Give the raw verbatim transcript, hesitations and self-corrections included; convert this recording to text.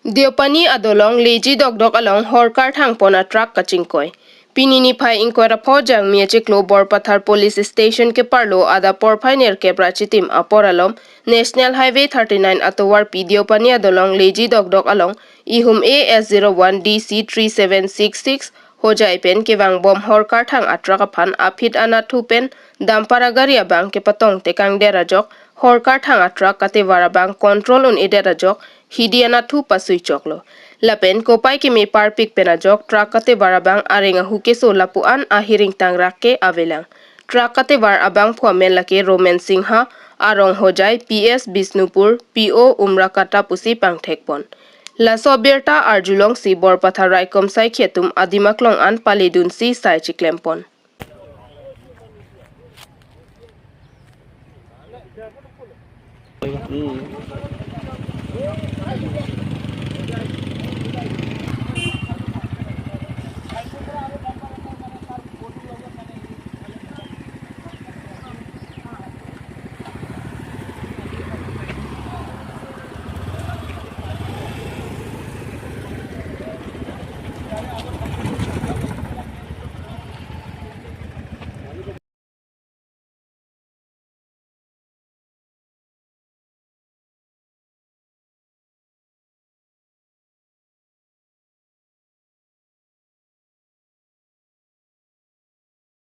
Deopani adolong Leji dokdok along horkar thangpon a-truck kachingkoi. Pini niphai ingkoi ra pho Jangmi achiklo Borpathar Police Station keparlo adap porphai nerkep ra chitim apor alom National Highway thirty-nine atovarpi Deopani adolong Leji dokdok along ihum A S zero one D C three seven six six Hojai pen kevangbom horkar thang a-truck aphan aphit anathu pen dumper agari abang kepatong tekangdet ajok horkar thang a-truck katevar abang control un-edet ajok hidi anathu pasui choklo. Lapen kopai keme parpik pen ajok truck katevar abang areng ahu keso lapu-an ahiring tangrak ke avelang. Truck katevar abangphu amen lake Roman Singha, arong Hojai, P S Bisnupur, P O Umrakata pusi pangthekpon. Laso abirta arjulongsi Borpathar raikom saikhi atum adim aklong an paledunsi sai chiklempon.